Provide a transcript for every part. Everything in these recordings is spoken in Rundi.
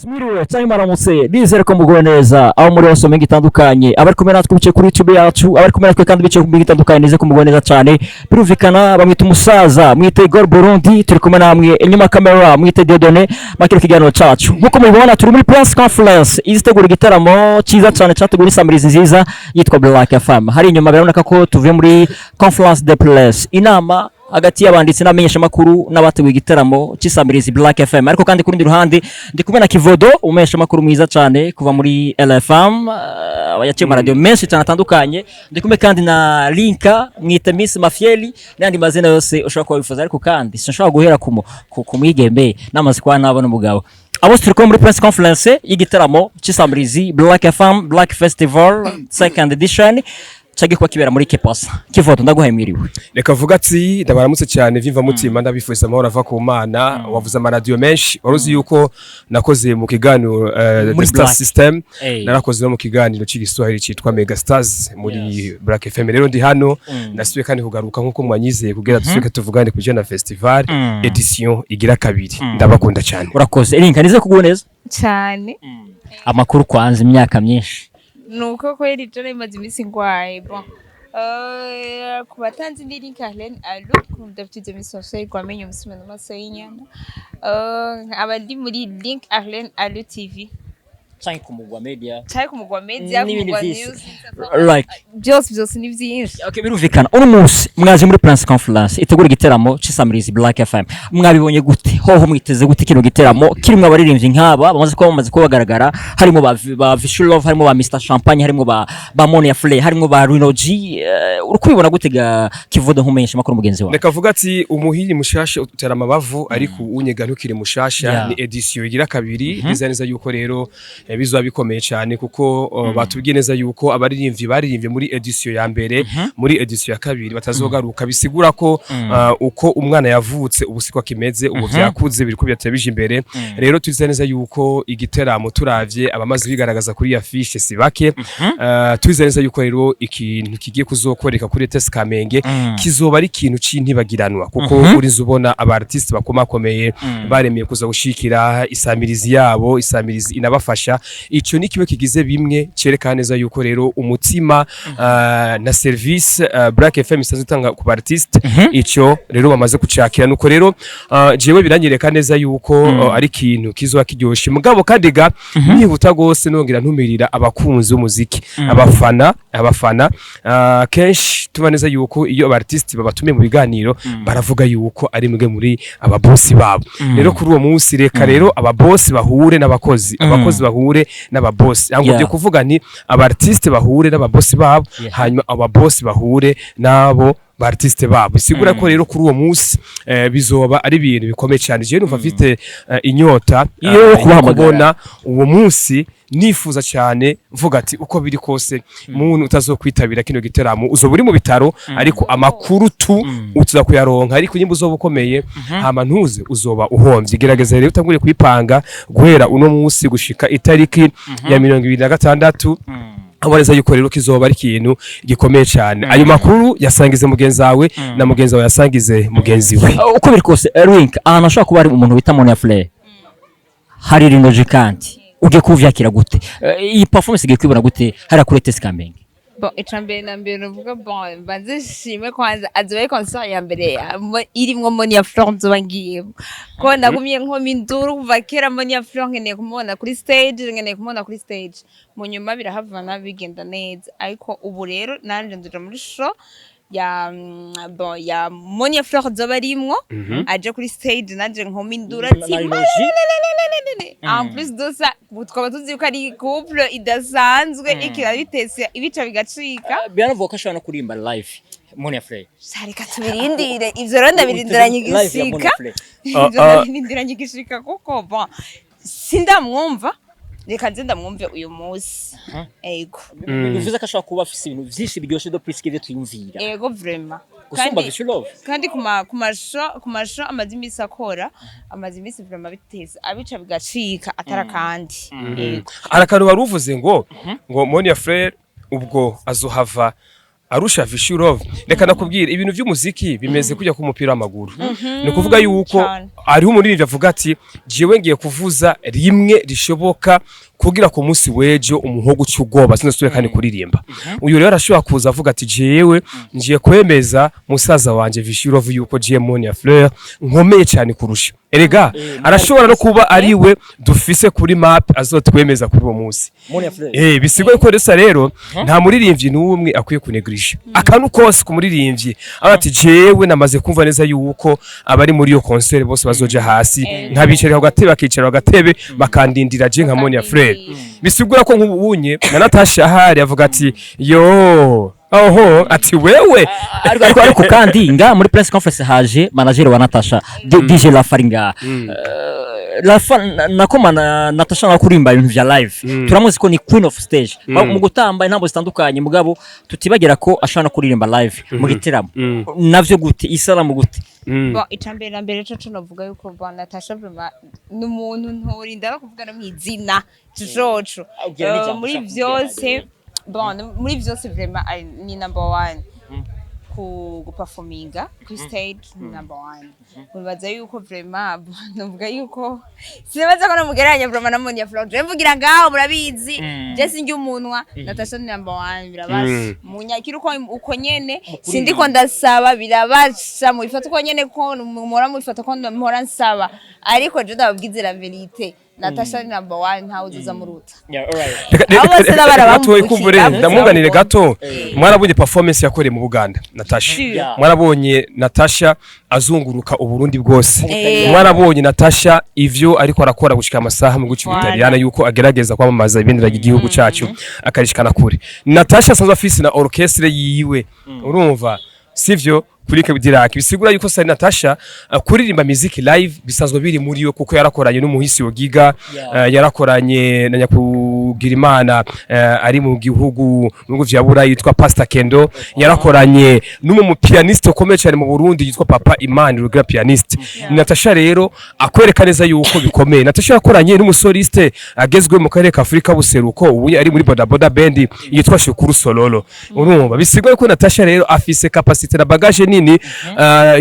Mwiriwe cyangwa maramutse, nizere ko muguwe neza aho muri hose mu mihingo itandukanye. Abari kumwe natwe bicaye kuri YouTube yacu, abari kumwe natwe kandi bicaye ku mihingo itandukanye, nizere ko muguwe neza cyane. Birumvikana bamwita umusaza, mwite Igor Burundi, turi kumwe namwe inyuma kamera, mwite Dieudonné makiro. Kiganiro cacu, nkuko mubibona, turi muri press conference izitegura igitaramo cyiza cyane cyateguwe n'isamirizi nziza yitwa Black FM. Hari inyuma biraboneka ko tuvuye muri conference de presse, inama hagati y'abanditsi n'abamenyeshamakuru n'abateguye igitaramo cy'isamirizi Black FM. Ariko kandi ku rundi ruhande ndi kumwe na Kivodo, umumenyeshamakuru mwiza cyane kuva muri LFM, yaciye mu maradiyo menshi cyane atandukanye. Ndi kumwe kandi na Linka, mwita Miss Mafieli n'andi mazina yose ushobora kuba wifuza. Ariko kandi sinshobora guhera ku mwigembe namaze kuba nabona umugabo. Abo turi kumwe muri press conference y'igitaramo cy'isamirizi Black FM, Black Festival second edition, cyagiye kuba kibera muri Kepasa. Kivodo, ndaguhaye mwiriwe. Reka vuga ati ndabaramutse cyane vimva mutima, ndabifuza amahoro ava ku Mana. Wavuze amaradiyo menshi, wari uzi yuko nakoze mu kiganiro muri The Star Black. System. Hey. Narakoze no mu kiganiro cy'igiswahili cyitwa Mega Stars muri Black FM. Rero ndi hano, nasubiye kandi kugaruka nkuko mwanyizeye kugira dusubike tuvugane ku bijyanye na festival edition igira kabiri. Ndabakunda cyane. Urakoze Rinka, nize kuguwe neza. Cyane. Amakuru kwanza, imyaka myinshi. Nuko kweri ivyo nari iminsi ngwaye. Bon, ku batanzi ndi Link Arlene Allo, comme d'habitude émission soy gwamenye umusuma n'amaso y'inyana. Aba ndi muri Link Arlene Allo TV canke ku Mugwa Media. Canke ku Mugwa Media, ku n'ibindi Mugwa vyinshi. News. Like Byose byose ni byinshi. Okay, birumvikana uno munsi mwaje muri press conference itegura igiteramo c'isamirizi Black FM. Mwabibonye gute? Hoho mwiteze gute kino giteramo kirimo abaririmbyi nk'aba bamaze kuba bagaragara? Harimo ba Visual Love, harimo ba Mr Champagne, harimo ba Monia Flay, harimo ba Rino G. Uri kubibona gute ga Kivodo, nk'umumenyesha makuru mugenzi wawe? Reka vuga ati umuhiri mushasha utera amabavu, ariko unyega ntukiri mushasha. Ni edition igira kabiri. Neza neza yuko rero bizoba bikomeye cyane, kuko batubwiye neza yuko abaririmbyi baririmbye muri edition ya mbere, muri edition ya kabiri batazogaruka. Bisigura ko uko umwana yavutse ubu siko kimeze ubu, vyakuze, biriko biratebije imbere. Rero tuzi neza yuko igiteramo, turavye abamaze bigaragaza kuri ya fiche, si bake. Tuzi neza yuko rero ikintu kigiye kuzokoreka kuri ETS Kamenge kizoba ari ikintu c'intibagiranwa, kuko uriza ubona aba artiste bakomakomeye baremeye kuza gushikira isamirizi yabo, isamirizi inabafasha. Ico ni kimwe kigize bimwe cerekana neza yuko rero umutima na service Black FM isanzwe itanga ku ba artiste, ico rero bamaze kucakira. Nuko rero jewe biranyereka neza yuko ari ikintu kizoba kiryoshe. Mugabo kandi ga nihuta gose nongera ntumirira abakunzi b'umuziki, abafana. Kenshi tuba neza yuko iyo aba artiste babatumiye mu biganiro baravuga yuko ari mwe muri ababosi babo. Rero kuri uwo munsi reka rero ababosi bahure n'abakozi, abakozi bahure n'ababosi. Ngo byo kuvuga ni aba artiste bahure n'ababosi babo, hanyuma ababosi bahure n'abo ba artiste babo. Bisigura ko rero kuri uwo munsi bizoba ari ibintu bikomeye cyane. Jewe numva mfite inyota iyo yo kubahamagara. Kubona uwo munsi, nifuza cyane mvuga ati uko biri kose muntu utazokwitabira kino giteramo uzoba uri mu bitaro, ariko amakuru tu utuza kuyaronka. Ariko nyimba uzoba ukomeye hama ntuze, uzoba uhomvye. Gerageza rero utangure kwipanga guhera uno munsi gushika itariki ya 26. Aboneza yuko rero kizoba ari ikintu gikomeye cyane. Ayo makuru yasangize mugenzi wawe, na mugenzi wawe yasangize mugenzi we. Uko biri kose, Rink, ahantu hashobora kuba hari umuntu wita Monia Flay, hari Rino G, kandi ugiye kuvyakira gute? Iyi performance igiye kwibona gute hariya kuri ETS Kamenge? Bon, ica mbere na mbere nuvuga, bon, mbanze nshime kwanza, azoba ari concert ya mbere irimwo Monia Fleur nzoba ngiyemo, ko nagumye nkoma induru kuva kera: Monia Fleur nkeneye kumubona kuri stage, nkeneye kumubona kuri stage. Mu nyuma birahavana bigenda neza, ariko ubu rero nanje nzoja muri show ya bon, ya Monia Fleur nzoba arimwo, aje kuri stage nanje nkoma induru ati Na Rino G. En plus de ça, ubu twaba tuzi ko ari couple idasanzwe ikira bitese ibica bigacika. Biranavuga ko ashobora no kuririmba live Monia Flay. Sha, reka tubirindire ivyo rero, ndabirindiranye Live ya igishika. Monia Flay. Ivyo ndabirindiranye igishika, kuko bon, sindamwumva, reka nze ndamwumve uyu munsi, ego. Bivuze ko ashobora kuba afise ibintu vyinshi biryoshe de plus que ivyo twiyumvira. Ego, vraiment. Gusumba Vichou Love. Kandi ku masho amaze iminsi akora, amaze iminsi vraiment biteze abica bigacika atara kandi, ego. Hari akantu wari uvuze ngo Monia Fleur ubwo azohava. Arusha Vichou Love. Reka nakubwira, ibintu by'umuziki bimeze kujya ku mupira w'amaguru. Ni ukuvuga yuko hariho umuririmbyi avuga ati: "Jewe ngiye kuvuza rimwe rishoboka kugira ku munsi w'ejo umuhogo uca ubwoba, sinasubire kandi kuririmba." Uyu rero arashobora kuza avuga ati: "Jewe ngiye kwemeza musaza wanje Vichou Love yuko jewe Monia Fleur nkomeye cyane kurusha." Erega arashobora no kuba ari we dufise kuri map azotwemeza kuri uwo munsi. Monia Fleur. Bisigwa ko resa rero nta muririmbyi n'umwe akwiye kunegirisha akantu kose ku muririmbyi, aba ati: "Jewe namaze kumva neza yuko abari muri iyo concert bose bazoja hasi, nkabicarira ku gatebe, bakicara ku gatebe, bakandindira je nka Monia Fleur." Bisigura ko nk'ubunye na Natasha ahari avuga ati: "Yo, oho," ati: "Wewe." Ariko kandi nga muri press conference haje manager wa Natasha, DJ Lafaringa. Lafa nako mana Natasha nawe kurimba ibintu vya live, turamuzi ko ni queen of stage mu gutamba intambo zitandukanye, mugabo tutibagira ko ashobora no kuririmba live mu giteramo. Navyo gute, isalamu gute? Bon, icambere na mbere co novuga yuko, bon, Natasha vraiment ni umuntu ntorinda no kuvuga no mw'izina coco. Ugira n'ijambo Muri ushaka kubwira. vyose, bon, muri vyose vraiment ni number one ku guperforminga kuri stage, ni number one. Nibaza yuko vraiment, novuga yuko sinibaza ko namugereranya vraiment na Monia Fleur. Je mvugira ngaho, murabizi, je sinjya umunwa. Natasha ni number one, birabasha munyakira uko nyene. Sindiko ndasaba, birabasha mubifata uko nyene, ko muhora mubifata ko mpora nsaba, ariko je ndababwize la vérité, Natasha ni number one, ntawe uzoza muruta. Yeah, alright. Abo bose n'abana Gatoya. bamuvukira, Kumbure bose ndamwunganire bamubonye. gato. Mwarabonye performance yakoreye mu Buganda Natasha. Mwarabonye Natasha azunguruka Uburundi bwose. Mwarabonye Natasha ivyo ariko arakora gushika amasaha mu guca Voilà. Butaliyana, yuko agerageza kwamamaza ibendera ry'igihugu cacu akarishikana kure. Natasha asanzwe afise na orchestre yiwe, urumva sivyo? Kuri Dirак bisigura yuko sari Natasha kuririmba music live bisanzwe biri muri we, kuko yarakoranye n'umuhisi wa Giga, yarakoranye na Nyakugirimana, ari mu gihugu mu bihugu vya Burayi yitwa Pastor Kendo, yarakoranye n'umu pianiste ukomeye cyane mu Burundi yitwa Papa Imani Rugira pianiste. Natasha rero akwereka neza yuko bikomeye. Natasha yakoranye n'umusoliste agezwe mu karere ka Afrika buseruko, ubu ari muri Boda Boda Band, yitwa Shukuru Sololo. Urumva bisigwa ko Natasha rero afise capacité na bagage nini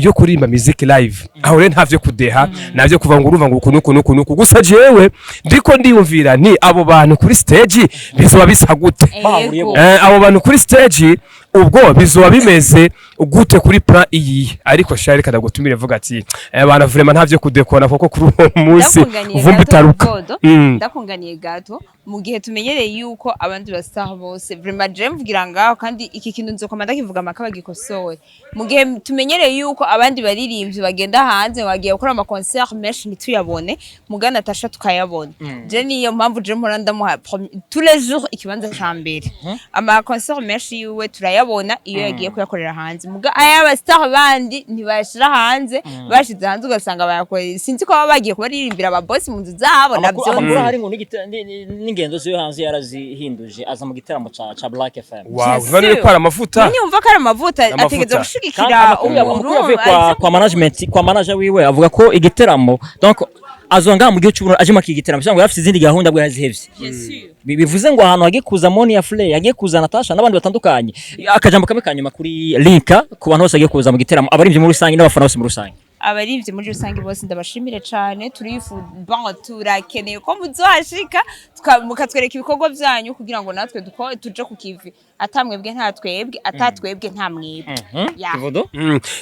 yo kuririmba music live. Aho rero ntavyo kudeha, ntavyo kuva ngo urumva ngo uku nuku nuku nuku. Gusa jewe ndiko ndiyumvira nti abo bantu kuri stage bizoba bisa gute? Bahuriye. Ego. Abo bantu kuri stage ubwo bizoba bimeze gute kuri plan iyi? Ariko shari kadagutumire vuga ati bana, vraiment ntavyo kudekona, kuko kuri uwo munsi Ndakunganiye uvumba gato, itaruka. Godo. Ndakunganiye gato. Mu gihe tumenyereye yuko abandi ba star bose, vraiment je mvugira ngaho, kandi iki kintu nzokoma ndakivuga amaka bagikosore, mu gihe tumenyereye yuko abandi baririmbyi bagenda hanze ngo bagiye gukora ama concert menshi ntituyabone, muga Natasha tukayabona. Je niyo mpamvu je mpora ndamuha tous les jours ikibanza ca mbere. Ama concert menshi yiwe turayabona iyo yagiye kuyakorera hanze, muga aya star bandi ntibashira hanze. Bashize hanze ugasanga bayakoreye, sinzi ko baba bagiye kubaririmbira aba boss mu nzu zabo. Amakuru Navyo amakuru ahari ngo n'ingendo ziwe hanze yarazihinduje, aza mu gitaramo ca Black FM. Wow, Bien none sûr. ko ari amavuta. None wumva ko ari amavuta. Amavuta. Ategereza Kandi gushigikira amakuru umuntu yavuye kwa management, kwa manager wiwe, avuga ko igiteramo, donc azonga mu gihugu cy'Uburundi aje maki igiteramo, cyangwa yarafite izindi gahunda bwo yazihevye. Bivuze ngo ahantu hagiye kuza Monia Fleur, hagiye kuza Natasha n'abandi batandukanye. Akajambo kamwe kanyuma kuri Linka ku bantu bose bagiye kuza mu giteramo, abaririmbyi muri rusange n'abafana bose muri rusange. Abaririmbyi muri rusange bose ndabashimire cane. Turifu, bon, turakeneye ko muzohashika mukatwereka ibikorwa vyanyu kugira ngo natwe tuje ku kivi. Atamwebwe nta twebwe, atatwebwe nta mwebwe. Ya. Kivodo.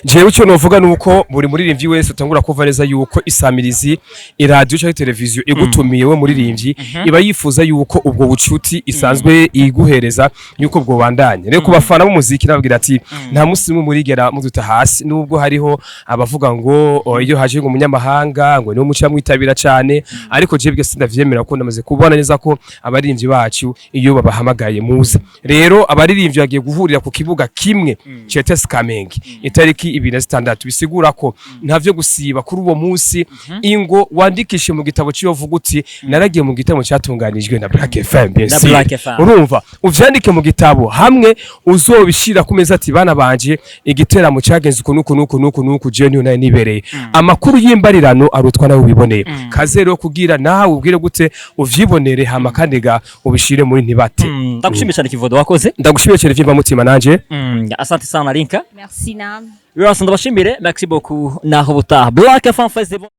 Jewe icyo novuga nuko buri muririmbyi wese utangura kuva neza yuko isamirizi, iradiyo cyangwa televiziyo igutumiye we muririmbyi, iba yifuza yuko ubwo bucuti isanzwe iguhereza yuko bwo bandanye. Rero ku bafana b'umuziki nababwira ati nta musi umwe murigera muduta hasi, nubwo hariho abavuga ngo: "Oh, iyo haje ngo umunyamahanga ngo niwo muca mwitabira cyane." Ariko jewe sindavyemera, ko ndamaze kubona neza ko abaririmbyi bacu iyo babahamagaye muza. Rero abaririmbyi bagiye guhurira ku kibuga kimwe CTS Kamenge itariki 26, bisigura ko ntavyo gusiba kuri uwo munsi. Ingo wandikishe mu gitabo cyo vuga uti: "Naragiye mu gitabo cyatunganijwe na Black FM." Bien Na sûr. Black FM. Urumva uvyandike mu gitabo hamwe uzobishira ku meza ati: "Bana banje, igiteramo cyagenze uku nuku nuku nuku nuku, je niyo nari nibereye." Uvyibereye, amakuru y'imbarirano arutwa nawe wiboneye. Kaze rero kugira nawe ubwire gute uvyibonere, hama kandi ga ubishire muri ntibate. Ndagushimiye cyane, Kivodo, wakoze. Ndagushimiye cyane vyimba mutima nanje. Asante sana, Linka. Merci namwe. Birasa, ndabashimire, merci beaucoup, naho butaha. Black FM Festival.